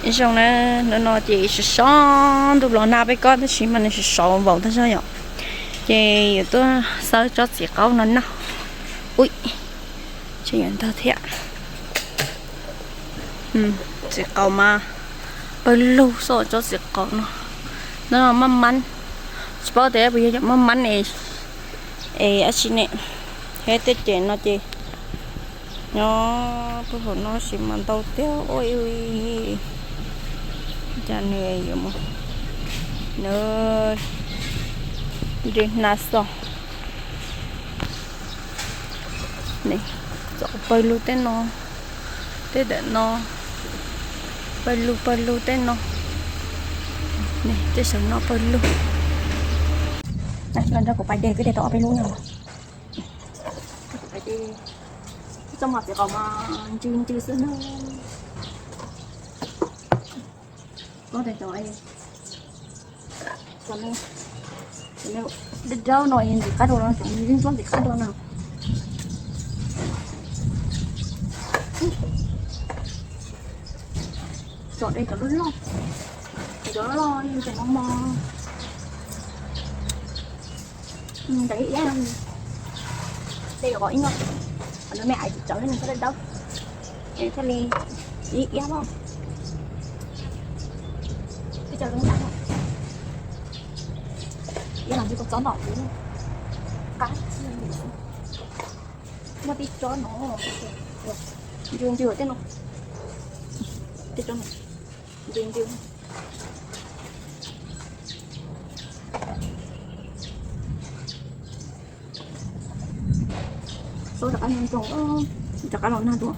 Zoo na, hnub no ces sov sov ntuj los nag peb kob tab sis mas nws sov sov vau tag zog yom. Ces yuav tuaj xawb tsob txiv qaub no noj. Ui, tseem yuav ntog thiab. Txiv qaub mas pawg lug xwb tsob txiv qaub no. No maj mab, tsis paub tias puas yog maj mab ne, es dab tsi ne, thiab tej ces no ces nyob puag hauv no sis mas ntau tiag ua ib ua ib. Cas nws yuav mus, nws nrig hnav xo. Txom pawg lug tej no, tej ntawm no, pawg lug pawg lug tej no, tej saum no pawg lug. Los nrog kuv pais de, kuv de tau ob peb lub no. Kuv pais de, txoj mos txiv qaub mas ntsws ntsws xwb na. Koj de cov, cov dawb dawb no ntxim qab dua no, cov ntsuab ntxim qab dua no. Cov de cov loj loj, cov loj loj cov mos mos. Ntawm ib iab, de kom ib no, qhov no me ais tsis tsawv nws thiaj li dawb, thiaj li ib iab loj. Ib co zoo ntawd, ib los ntsib kua txob no kuv qab. Muaj tib tsob no, ntsws ntsws tej no, tib tsob no, ntsws ntsws. Rov qab nroo, rov qab los nag dua.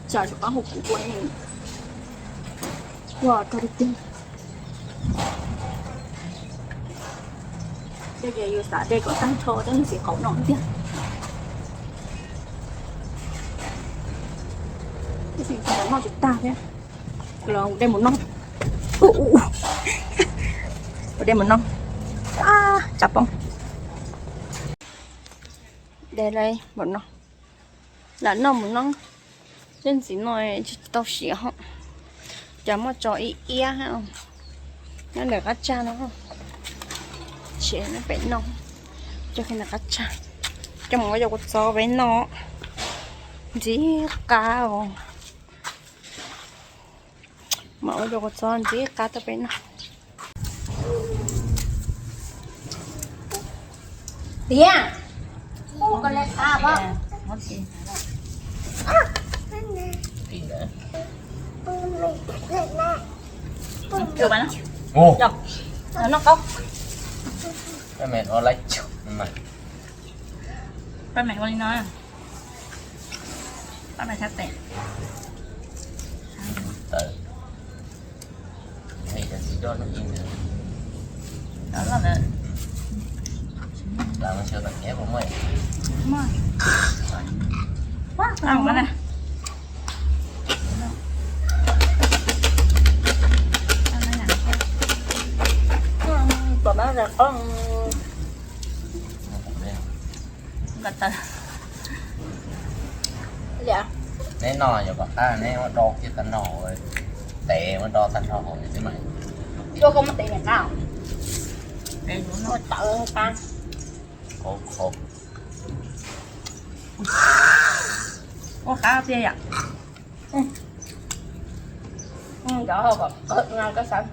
Tsam rov qab hu kuv ua, ua rau tiag tiag. Ces yus xav de kom tag nrho cov ntxim qaub no tiag. Tab sis noj tsis tag thiab, los de mus noj. Ua de mus noj, tsam poob. De mus noj, lam noj mus noj. Tej ntxiv no tsis tau siav hos, cas muaj tso ib iab nyob ntawm qab tsag no. Siav nyob pem no, coj kiag ntawm qab tsag, coj mus ua yau kua txob peb noj. Ntxim qab os. Mam ua yau kua txob ntxim qab tuaj peb noj. Tiag, ua kom lawv xav pom. Noj qaub. Pab mem ua li no. Pab mem thab tes. Neb noj yog kom qab neb muab do kiag tag nrho, tes muab do tag nrho hauv xwb mas. Koj muab tes niam qab, tes ua tawv qab. Qhov, qhov. Ua qab tiag yom. Cov kom qawg no koj xav.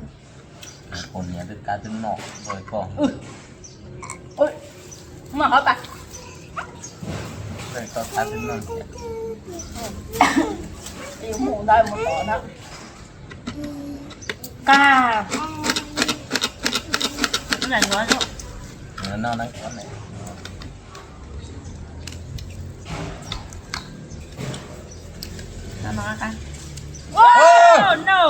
Ua niam twb qab twb noj ua koj. Ua qab pas. Koj qab twb noj tiag. Yus mus ntawd mus tom na. Qab. Noj na. No, no, qab. Oh, no.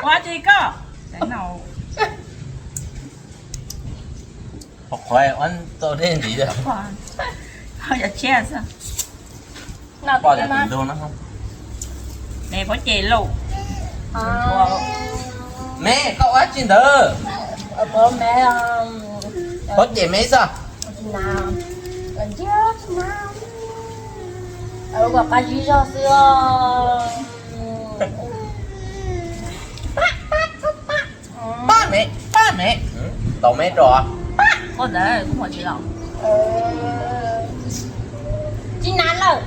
Ua tsis koj. Qhov qhov ua tau dej ntxiv. Yog tshiab xwb. Poj yog tus ntug no. Me pov ces lauj. Me koj ua tsis ntawd. Pob cem me xwb. Ua kom qab zib zog xwb os. Pab me, pab me. Tau me rau. Ua ntawd kuv muaj tsis los. Tsis nas lawm.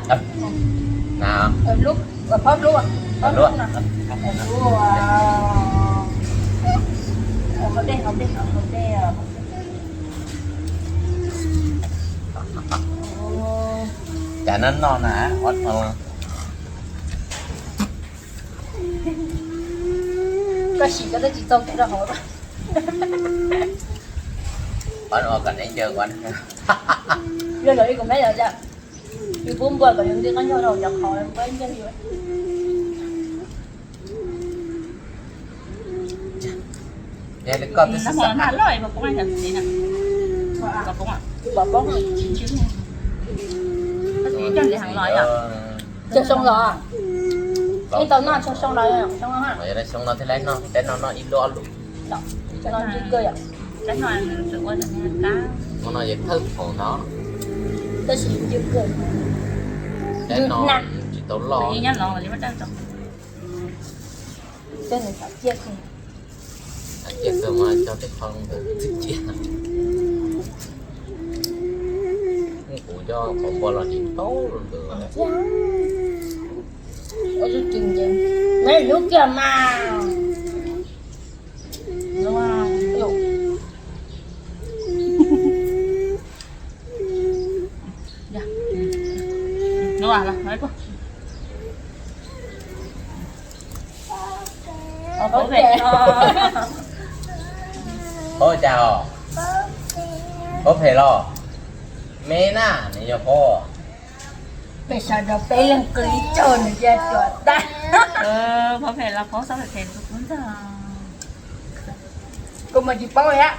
Nas. Lub, phob lub, phob lub no. Hauv dej, hauv dej, hauv dej. Cas no no na, ob no. Koj sim koj twb tsis txaus kev rau hauv. Ob no kom neb ncaws ua. Yog lawv ib kom neb yog cas, yus pub npua kom yus nti qab ncaug rau cov qhov npua ncaug yus. Yog li koj twb xav loj poob, poob, cog xyoo los, ib tau noj tog xyoo los, xyoo no thiaj li noj, peb no noj ib lub ob lub. Mus no yog thawj phaum no, tab sis ncw kawg, peb no tsis tau loj. Cia kawg mas cog tej qho ntawd twb cia. Kuv coj qhov npua los tsis tau ntawd. Lub kiag mas. Paub cas os? Paub phem los? Me na, nws yog paub. Peb sawv daws peb leeg qw ib tsaug nws cia cuam tag. Paub phem los paub, txhob phem phem rau kuv ntag. Kuv mas tsis paub thiab.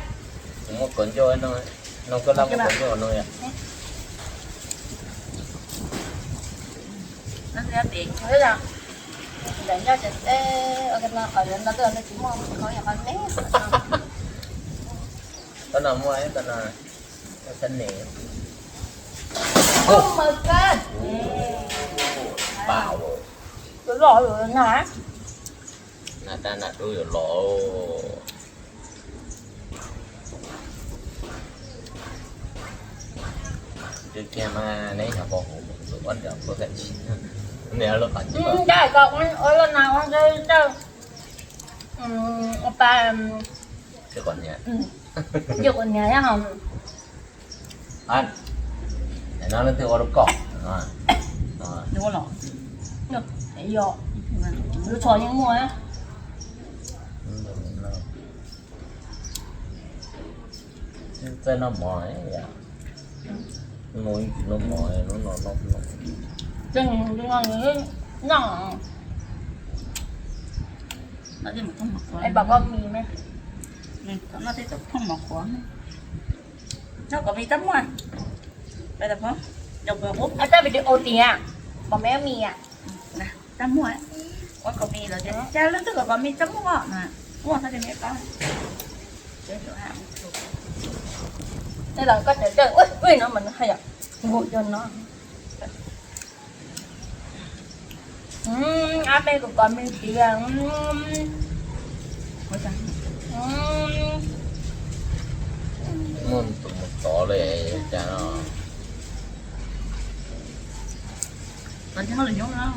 Kuv muaj kaus ncauj no, no koj laj muaj kaus ncauj no yom. Ntawm nyob tsev teb, qhov no tsis muaj, qhov yog qhov me. Qhov no muaj, qhov no, qhov ne. Oh my god. Pam. Tus loj na. Nas dab nas dub yuav los. Twb kiag mas neb nyob pom hauv tus uab nram puab kav tsij, neb lub qhov tsij. Ncaj kom ua loj nas ua ntsej ntawd. Ua pa, ua niam yog. No leej twg ua rau koj? Yog, lub tsho yeej muaj. Txawj noj mov, noj mov, noj no noj no. Noj, es pom koj mis me, noj tej tus thooj mov qhuav, noj kom mis txaj muag. Tab video tias pom me mis, txaj muag, ua kom mis los cas leej twg kom kom mis txaj muag na, muaj no ces me paub. Tej los koj cov dawj ua no mas nws haj yam nkaus cov no. Ab me kuv kom me tiag. Muaj tus mus tod li cas no. Tod nyob lawm nyob no.